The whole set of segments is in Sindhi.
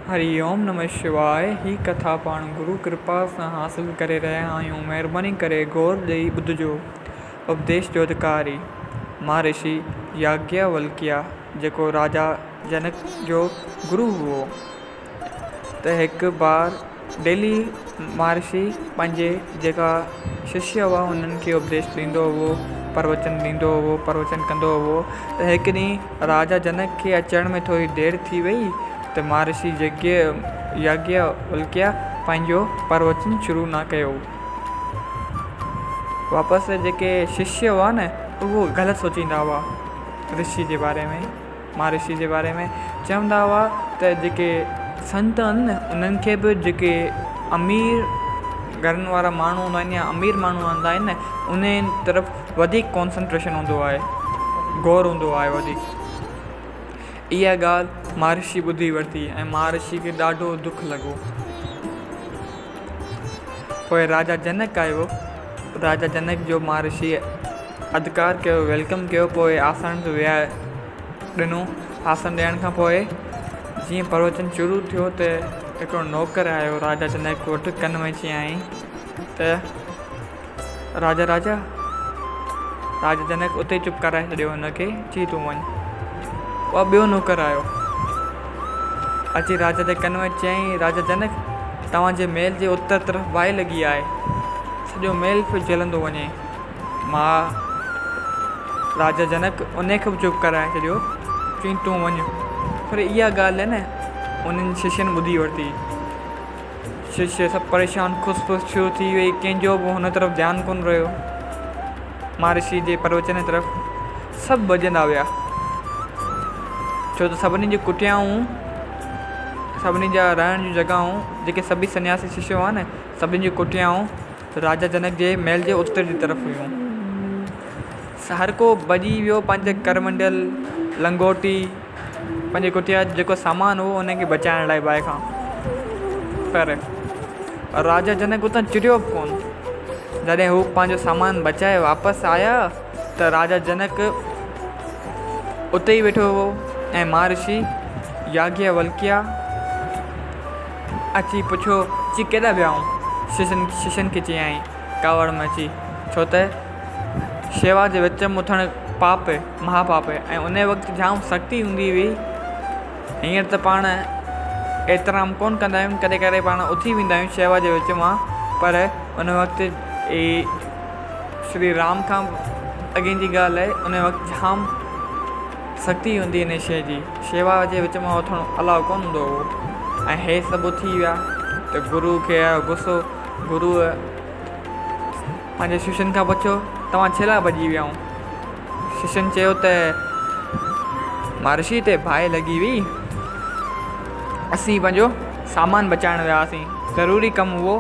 هري اوم نمه شواء هي ڪٿا پاڻ گرو ڪرپا سان حاصل ڪري رهيا آهيون مهرباني ڪري غور ڏئي ٻڌجو. اپديش جو اڌڪاري، مهارشي ياگياولڪيا جيڪو راجا جنڪ جو گرو هئو ته هڪ بار ڊيلي مهارشي پنهنجي جيڪا ششيه هئا انهن کي اپديش ڏيندو هئو پروچن ڏيندو هئو پروچن ڪندو هئو ته هڪ ڏينهن راجا جنڪ کي اچڻ ۾ ٿوري دير ٿي وئي ته مهارشي ياگياولڪيا پنهنجو پروچن شروع نه ڪيو. واپس جيڪي ششيه هئا نه اهو غلط سوچيندا هئا رشي جي باري ۾ مهارشي جي باري ۾ چوندا هئا ته جيڪي سنت آهن نه انهن کي به جيڪي امير گهرن وارا ماڻهو هوندا آهن يا امير ماڻهو هوندا آهن نه انهن طرف وڌيڪ ڪانسنٽريشن هوندو آهي غور هوندو آهي وڌيڪ. اها ڳالهه مهارشي ٻڌي ورتي ۽ مهارشي کي ڏاڍو دک لڳو. پوء راجا جنڪ آيو. راجا جنڪ جو مهارشيء اڌڪار ڪيو، welcome ڪيو. پوء آسڻ تي ويهاري ڏنو. آسڻ ڏيڻ کان پوء جيئن پروچن شروع ٿيو ته هڪڙو نوڪر آيو راجا جنڪ وٽ ڪن ۾ چيائين ته. راجا راجا! راجا جنڪ اتي ئي چپ ڪرائي ڇڏيو هن کي، چي تون وڃ. اها ٻيو نوڪر آيو. اچي راجا جي ڪن ۾ چيائين، راجا جنڪ! توهان جي محل جي اتر طرف باهه لڳي آهي. سڄو محل پيو جلندو وڃي. مان راجا جنڪ انهي کي به چپ ڪرائي ڇڏيو. چيائين، تون وڃ. پر اها ڳالهه نه انهن ششين ٻڌي ورتي. ششيه سڀ پريشان کس پس شروع ٿي ويئي، ڪنهن جو به هن طرف ڌيان ڪونه رهيو. مهارشي جي پروچن طرف سڀ ڀڄندا ويا، ڇو ته سڀني جون ڪٽيائون، سڀني جا رهڻ جون جڳهون، جيڪي سڀئي سنياسي ششيه هئا نه، سڀني جون ڪٽيائون راجا جنڪ جي محل جي اتر جي طرف هيون. هر ڪو ڀڄي ويو پنهنجي ڪرمنڊل، لنگوٽي، پنهنجي ڪٽيا جو جيڪو سامان هو ان کي بچائڻ لاء باهه کان. پر راجا جنڪ اتان چريو به ڪونه. جڏهن هو پنهنجو سامان بچائي واپس آيا ته راجا جنڪ اتي ئي ويٺو هو ۽ مهارشي ياگيولڪيا اچي پڇيو، چي ڪيڏانهن ويا آهيون؟ ششن کي چيائين ڪاوڙ ۾ اچي، ڇو ته شيوا جي وچ ۾ اٿڻ پاپ، مها پاپ، ۽ ان وقت جام سختي هوندي هئي. هينئر ته پاڻ احترام ڪونه ڪندا آهيون، ڪڏهن ڪڏهن پاڻ اٿي ويندا آهيون شيوا جي وچ مان، پر ان وقت هي شري رام کان اڳئين جي ڳالهه آهي، ان وقت جام سختي هوندي هئي ان شيء جي، شيوا جي وچ مان اٿڻ الاء ڪونه هوندو هو ۽ هي سڀ اٿي ويا ته گرو کي آيو غصو، گروء پنهنجي ششين کان پڇيو، توهان ڇيلا ڀڄي ويا آهيو؟ ششين چيو ته، مهارشي تي باهه لڳي هئي، اسين پنهنجو سامان بچائڻ ويا هئاسين، ضروري ڪم هئو.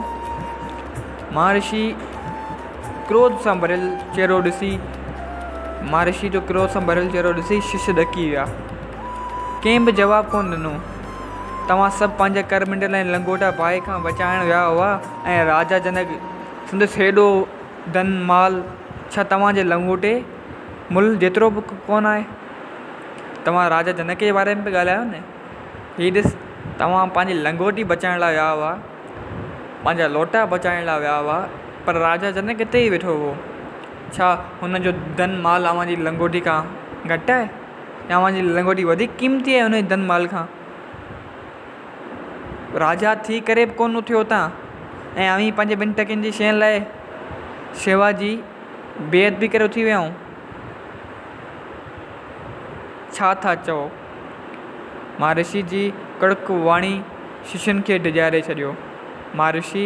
مهارشي ڪروڌ سان ڀريل چهرو ڏسي مهارشي جو ڪروڌ سان ڀريل چهرو ڏسي شش ڏڪي ويا. ڪنهن به جواب ڪونه ڏنو. توهان سڀ پنهنجا ڪرمنڊل ۽ لنگوٽا باهه کان بچائڻ ويا هئا ۽ راجا جنڪ سندس هيڏو ڌن مال ڇا توهان جي لنگوٽي ملهه جيترو به ڪونه آهي؟ توهان راجا جنڪ جي باري ۾ پيا ڳالهايو نه؟ هي ڏس، توهان پنهنجي لنگوٽي بچائڻ لاء ويا هئا، پنهنجا لوٽا بچائڻ لاء ويا هئا، پر راجا جنڪ اتي ئي ويٺو هو. ڇا هن جو ڌن مال اوهان جي لنگوٽي کان گهٽ آهي يا اوهان جي لنگوٽي وڌيڪ قيمتي آهي هن جي ڌن مال کان؟ راجا ٿي ڪري به ڪونه اٿيو اتان ۽ اوهين پنهنجي ٻن ٽڪن جي شين لاء شيوا جي بي ادبي ڪري اٿي ويا آهيو. ڇا ٿا چئو؟ مهارشي جي ڪڙڪ واڻي ششين کي ڊيڄاري ڇڏيو. مهارشي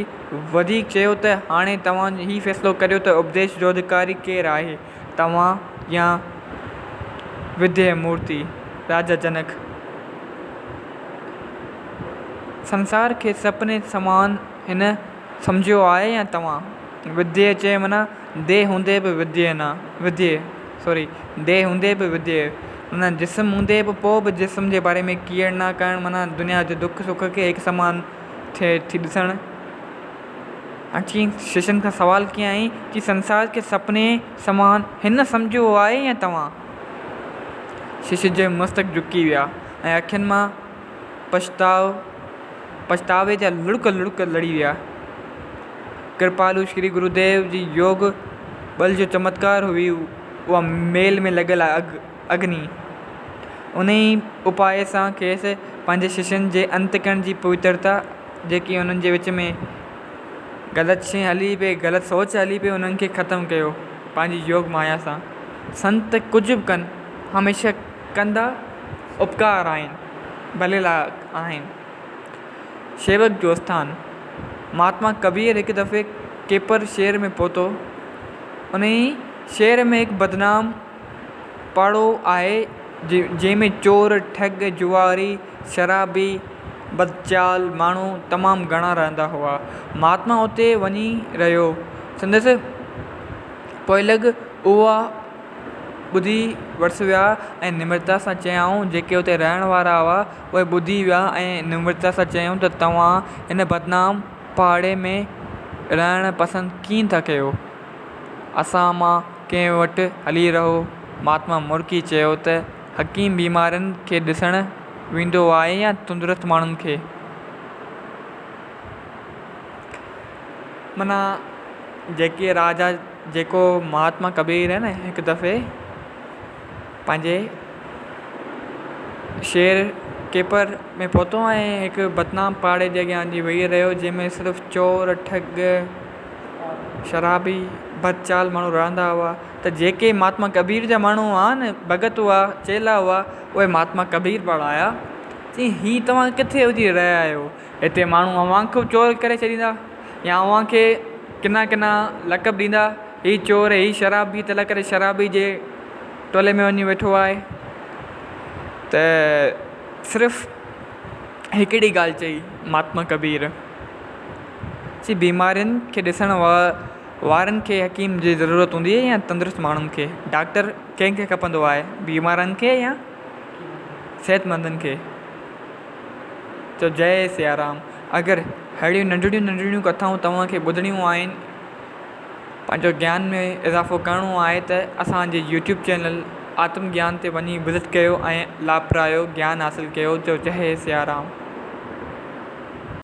وڌيڪ چيو ته هاڻي توهان هي فيصلو ڪريو ته اپديش جو اڌڪاري ڪير آهي، توهان يا وديا مورتي، راجا جنڪ؟ سنسار کي سپني سمان هن سمجهيو آهي يا توهان؟ وديا چئي معنيٰ ديهه هوندي به وديا نه، وديا سوري ديهه هوندي به وديا معنيٰ جسم هوندي به پوء به جسم جي باري ۾ ڪيئر نه ڪرڻ معنيٰ دنيا جي دک سک کي هڪ سمان ٿئي ٿي ڏسڻ. اچي ششن کان سوال ڪيائين ڪي سنسار کي سپني سمان هن سمجهيو آهي يا توهان؟ شش جي مستڪ جهڪي ويا ۽ اکين مان پڇتاء پڇتاوي جا لڙڪ لڙڪ لڙي ويا. ڪرپالو شري گروديو جي يوگ ٻل جو چمتڪار هئي اها ميل ۾ لڳل اگني. انهي اپاء سان کيس پنهنجي ششين جي انتڪرڻ جي پوترتا جيڪي انهن جي وچ ۾ غلط شيء هلي پئي، غلط سوچ هلي پئي انهن کي ختم ڪيو پنهنجي يوگ مايا سان. سنت ڪجهه به ڪن هميشه ڪندا اپڪار آهن، ڀلي لاء آهن. شيوڪ جو اسٿان، مهاتما ڪبير هڪ دفعي ڪيپر شهر ۾ پهتو. انهي شهر ۾ هڪ بدنام پاڙو آهي، جنهن ۾ چور، ٺڳ، جواري، شرابي، بدچال ماڻهو تمام گهڻا رهندا هئا. مهاتما اتي وڃي رهيو. سندس پوئلڳ اها ٻڌي وٽس ويا ۽ نمرتا سان چيائون، جيڪي اتي رهڻ وارا هئا، اهي ٻڌي ويا ۽ نمرتا سان چيائون ته توهان هن بدنام پاڙي ۾ رهڻ پسند ڪيئن ٿا ڪيو؟ اسان مان ڪنهن وٽ هلي رهو. مهاتما مرڪي چيو ته حڪيم بيمارن کي ڏسڻ ويندو آهي يا تندرست ماڻهن کي؟ معنيٰ جيڪي راجا جيڪو مهاتما ڪبير آهي نه هڪ دفعي پنهنجي شهر ڪيپر ۾ پهتو ۽ هڪ بدنام پاڙي جي اڳيان وڃي ويهي رهيو جنهن ۾ صرف چور ٺڳ شرابي بدچال ماڻهو رهندا هئا ته جيڪي مهاتما ڪبير جا ماڻهو هئا نه ڀڳت هئا چيلا هئا اهي مهاتما ڪبير وٽ آيا چيائين هي توهان ڪٿي اچي رهيا آهيو هتي ماڻهو اوهان کي به چور ڪري ڇڏيندا يا اوهان کي ڪنا ڪنا لقب ڏيندا هي چور هي شرابي تنهن ڪري شرابي جي ٽولي ۾ وڃي ويٺو آهي ته صرف هڪڙي ڳالهه چئي مهاتما ڪبير چي بيمارين کي ڏسڻ وارن کي حڪيم جي ضرورت هوندي آهي يا تندرست ماڻهن کي ڊاڪٽر ڪنهن کي کپندو آهي بيمارن کي يا صحتمندن کي چئو جئي سيارام اگر اهڙيون ننڍڙيون ننڍڙيون ڪٿائون توهان کي ٻڌڻيون آهن پنهنجو گيان ۾ اضافو ڪرڻو آهي ته اسان جي يوٽيوب چينل آتم گيان تي وڃي وزٽ ڪيو ۽ لاڀ پرايو گيان حاصل ڪيو چئو جئي سيارام.